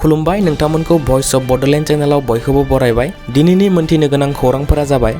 खुलुमबाय नोंथांमोनखौ voice of Bodoland चैनलाव बयखौबो बरायबाय। दिनैनि मोनथिनो गोनां खौरांफोरा जाबाय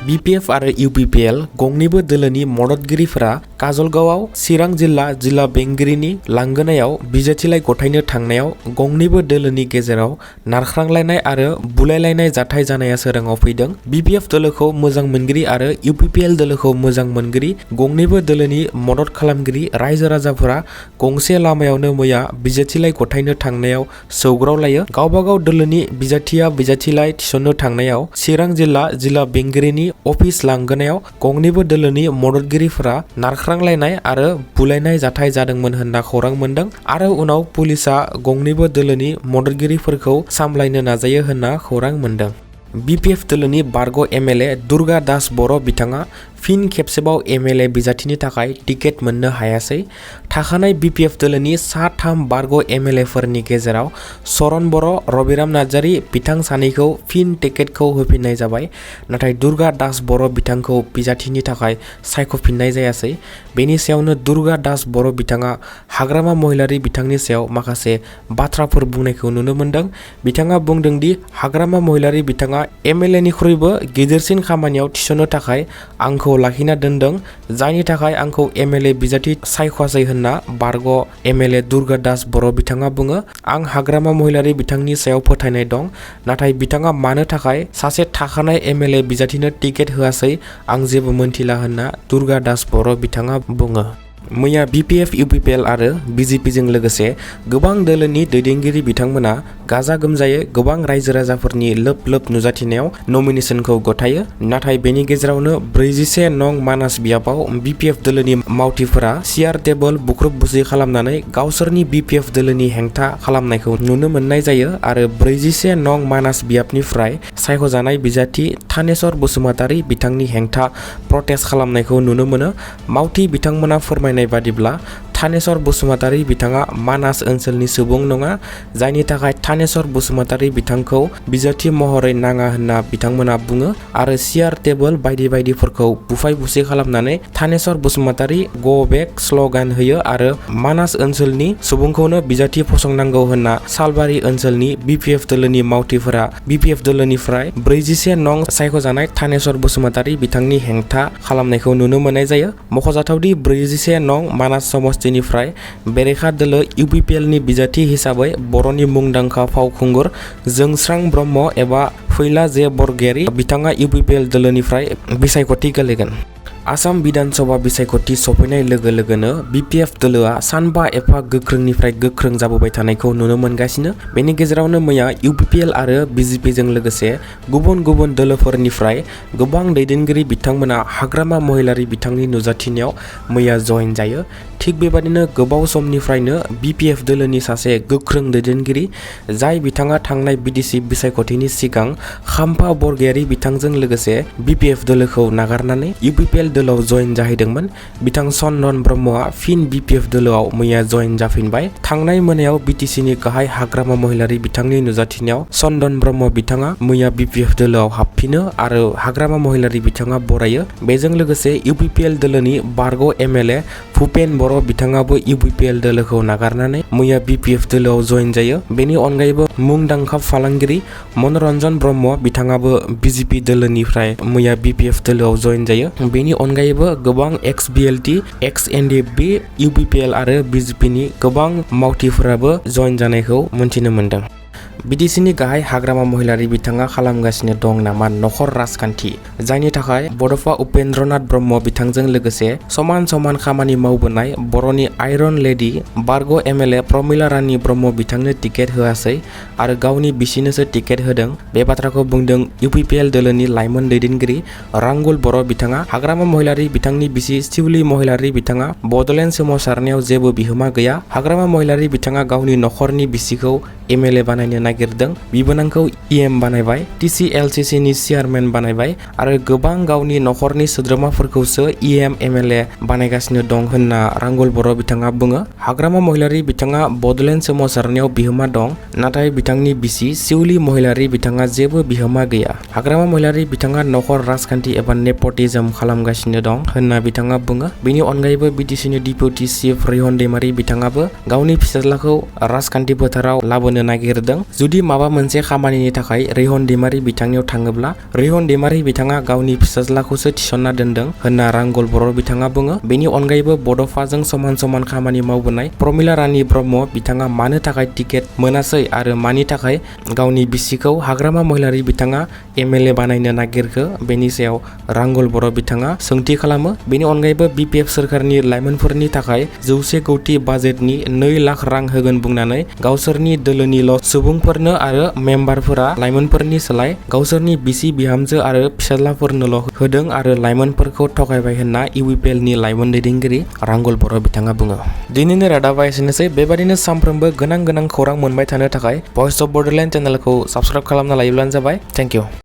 BPF आरो UPPL गंनैबो दोलोनि मददगिरिफोरा काजलगावआव चिरां जिल्ला बेंगिरिनि लांगोनायाव बिजाथिलाइ गथायनो थांनायाव गंनैबो दोलोनि गेजेराव नारख्रांलायनाय आरो बुलायलायनाय जाथाय जानाया सोराङाव फैदों। BPF दोलोखौ मोजां मोनगिरि आरो UPPL दोलोखौ मोजां मोनगिरि गंनैबो दोलोनि मदद खालामगिरि रायजो राजाफोरा गंसे लामायावनो मैया बिजाथिलाइ गथायनो थांनायाव सौग्रावलायो। गावबागाव दोलोनि बिजाथिया बिजाथिलाइ थिसननो थांनायाव चिरां जिल्ला बेंगिरिनि अफिस लांगोनायाव गंनैबो दोलोनि मददगिरिफोरा नारख्रांलायनाय आरो बुलायनाय जाथाय जादोंमोन होनना खौरां मोनदों आरो उनाव पुलिसआ गंनैबो दोलोनि मददगिरिफोरखौ सामलायनो नाजायो होनना खौरां मोनदों। BPF दोलोनि बारग' MLA दुर्गा दास बर' बिथाङा फिन खेबसेबाव MLA बिजाथिनि थाखाय टिकेट मोननो हायासै। थाखानाय BPF दोलोनि सा 3 बारग' MLA फोरनि गेजेराव चरण बर' रबिराम नार्जारी बिथां सानैखौ फिन टिकेटखौ होफिननाय जाबाय, नाथाय दुर्गा दास बर' बिथांखौ बिजाथिनि थाखाय सायख'फिननाय जायासै। बेनि सायावनो दुर्गा दास बर' बिथाङा हाग्रामा महिलारी बिथांनि सायाव माखासे बाथ्राफोर बुंनायखौ नुनो मोनदों। बिथाङा बुंदों दि हाग्रामा महिलारी बिथाङा MLA निख्रुइबो गिदिरसिन खामानियाव थिसननो थाखाय आंखौ लाखिना दोनदों, जायनि थाखाय आंखौ MLA बिजाथि सायख'वासै होनना बारग' MLA दुर्गा दास बर' बिथाङा बुङो। आं हाग्रामा महिलारी बिथांनि सायाव फोथायनाय दं, नाथाय बिथाङा मानो थाखाय सासे थाखानाय MLA बिजाथिनो टिकेट होआसै आं जेबो मोनथिला होनना दुर्गा दास बर' बिथाङा बुङो। मैया BPF UPPL आरो BJPजों लोगोसे गोबां दोलोनि दैदेनगिरि बिथांमोना गाजा गोमजायै गोबां रायजो राजाफोरनि लोब नुजाथिनायाव नमिनेशनखौ गथायो। नाथाय बेनि गेजेरावनो 41 नं मानास बियाबाव BPF दोलोनि मावथिफोरा सियार टेबोल बुख्रुब बुसि खालामनानै गावसोरनि BPF दोलोनि हेंथा खालामनायखौ नुनो मोननाय जायो आरो 41 नं मानास बियाबनिफ्राय सायख'जानाय बिजाथि थानेश्वर बसुमतारी बिथांनि हेंथा प्रटेस्ट खालामनायखौ नुनो मोनो। मावथि बिथांमोना फोरमायनाय बादिब्ला थानेश्वर बसुमतारी बिथाङा मानास ओनसोलनि सुबुं नङा, जायनि थाखाय थानेश्वर बसुमतारी बिथांखौ बिजाथि महरै नाङा होनना बिथांमोना बुङो आरो सियार टेबोल बायदिफोरखौ बुफाय बुसि खालामनानै थानेश्वर बसुमतारी गो बेक स्लगान होयो आरो मानास ओनसोलनि सुबुंखौनो बिजाथि फसंनांगौ होनना सालबारि ओनसोलनि BPF दोलोनि मावथिफोरा BPF दोलोनिफ्राय 41 नं सायख'जानाय थानेश्वर बसुमतारी बिथांनि हेंथा खालामनायखौ नुनो मोननाय जायो। मख'जाथावदि 41 नं मानास समस्तिनिफ्राय बेरेखा दोलो UPPL नि बिजाथि हिसाबै बर'नि मुंदांखा फावखुंगुर जोंस्रां ब्रह्म एबा फैला जे बरगयारी बिथाङा UPPL दोलोनिफ्राय बिसायख'थि गोलैगोन। आसाम बिधान सभा बिसायख'थि सफैनाय लोगो लोगोनो BPF दोलोआ सानबा एफा गोख्रोंनिफ्राय गोख्रों जाबोबाय थानायखौ नुनो मोनगासिनो। बेनि गेजेरावनो मैया UPPL आरो BJPजों लोगोसे गुबुन दोलोफोरनिफ्राय गोबां दैदेनगिरि बिथांमोना हाग्रामा महिलारी बिथांनि नुजाथिनायाव मैया जइन जायो। थिग बेबादिनो गोबाव समनिफ्रायनो BPF दोलोनि सासे गोख्रों दैदेनगिरि जाय बिथाङा थांनाय BTC बिसायख'थिनि सिगां खाम्फा बरगयारी बिथांजों लोगोसे BPF दोलोखौ नागारनानै UPPL दोलोआव जइन जाहैदोंमोन। बिथां चन्दन ब्रह्मआ फिन BPF दोलोआव मैया जइन जाफिनबाय। थांनाय मोनायाव BTCनि गाहाय हाग्रामा महिलारी बिथांनि नुजाथिनायाव चन्दन ब्रह्म बिथाङा मैया BPF दोलोआव हाबफिनो आरो हाग्रामा महिलारी बिथाङा बरायो। बेजों लोगोसे UPPL दोलोनि बारग' MLA भुपेन बर' बिथाङाबो UPPL दोलोखौ नागारनानै मैया BPF दोलोआव जइन जायो। बेनि अनगायैबो मुंदांखा फालांगिरि मनरन्जन ब्रह्म बिथाङाबो BJP दोलोनिफ्राय मैया BPF दोलोआव जइन जायो। बेनि अनगायैबो गोबां ex-BLT, ex-NDFB, UPPL आरो BJP नि गोबां मावथिफोराबो जइन जानायखौ मोनथिनो मोनदों। BTCनि गाहाय हाग्रामा महिलारी बिथाङा खालामगासिनो दं नामा नखर राजखान्थि, जायनि थाखाय बड'फा उपेन्द्रनाथ ब्रह्म बिथांजों लोगोसे समान खामानि मावबोनाय बर'नि आइरन लेडि बारग' MLA प्रमिला रानी ब्रह्म बिथांनो टिकेट होआसै आरो गावनि बिसिनोसो टिकेट होदों। बे बाथ्राखौ बुंदों UPPL दोलोनि लाइमोन दैदेनगिरि रांगुल बर' बिथाङा। हाग्रामा महिलारी बिथांनि बिसि शिवली महिलारी बिथाङा बड'लेण्ड सोमावसारनायाव जेबो बिहोमा गैया। हाग्रामा महिलारी बिथाङा गावनि नखरनि बिसिखौ MLA बानायनो नागिरदों, बिबोनांखौ EM बानायबाय, TCLCC नि चेयारमेन बानायबाय आरो गोबां गावनि नखरनि सोद्रोमाफोरखौसो EM MLA बानायगासिनो दं होनना रांगुल बर' बिथाङा बुङो। हाग्रामा महिलारी बिथाङा बड'लेण्ड सोमावसारनायाव बिहोमा दं, नाथाय बिथांनि बिसि शिवली महिलारी बिथाङा जेबो बिहोमा गैया। हाग्रामा महिलारी बिथाङा नखर राजखान्थि एबा नेपटिज्म खालामगासिनो दं होनना बिथाङा बुङो। बेनि अनगायैबो BTCनि डिप्युटि चिफ रिहन दैमारी बिथाङाबो गावनि फिसाज्लाखौ राजखान्थि फोथाराव लाबोनो होनो नागिरदों। जुदि माबा मोनसे खामानिनि थाखाय रेहन दैमारि बिथांनियाव थाङोब्ला रेहन दैमारि बिथाङा गावनि फिसाज्लाखौसो थिसनना दोनदों होनना रांगल बर' बिथाङा बुङो। बेनि अनगायैबो बड'फाजों समान समान खामानि मावबोनाय प्रमिला रानी ब्रह्म बिथाङा मानो थाखाय टिकेट मोनासै आरो मानि थाखाय गावनि बिसिखौ हाग्रामा महिलारि बिथाङा MLA बानायनो नागिरखो बेनि सायाव रांगल बर' बिथाङा सोंथि खालामो। बेनि अनगायैबो BPF सोरखारनि लाइमोनफोरनि थाखाय 100 कौटि बाजेटनि 2 लाख रां होगोन बुंनानै गावसोरनि दोलोनिल' सुबुंफोरनो आरो मेम्बारफोरा लाइमोनफोरनि सोलाय गावसोरनि बिसि बिहामजो आरो फिसाज्लाफोरनोल' होदों आरो लाइमोनफोरखौ थगायबाय होनना UPPL नि लाइमोन दैदेनगिरि रांगल बर' बिथाङा बुङो। दिनैनि रादाबा एसेनोसै। बेबादिनो सानफ्रोमबो गोनां खौरां मोनबाय थानो थाखाय भइस अफ बडलेण्ड चेनेलखौ साबस्क्राइब खालामना लायोब्लानो जाबाय। Thank you.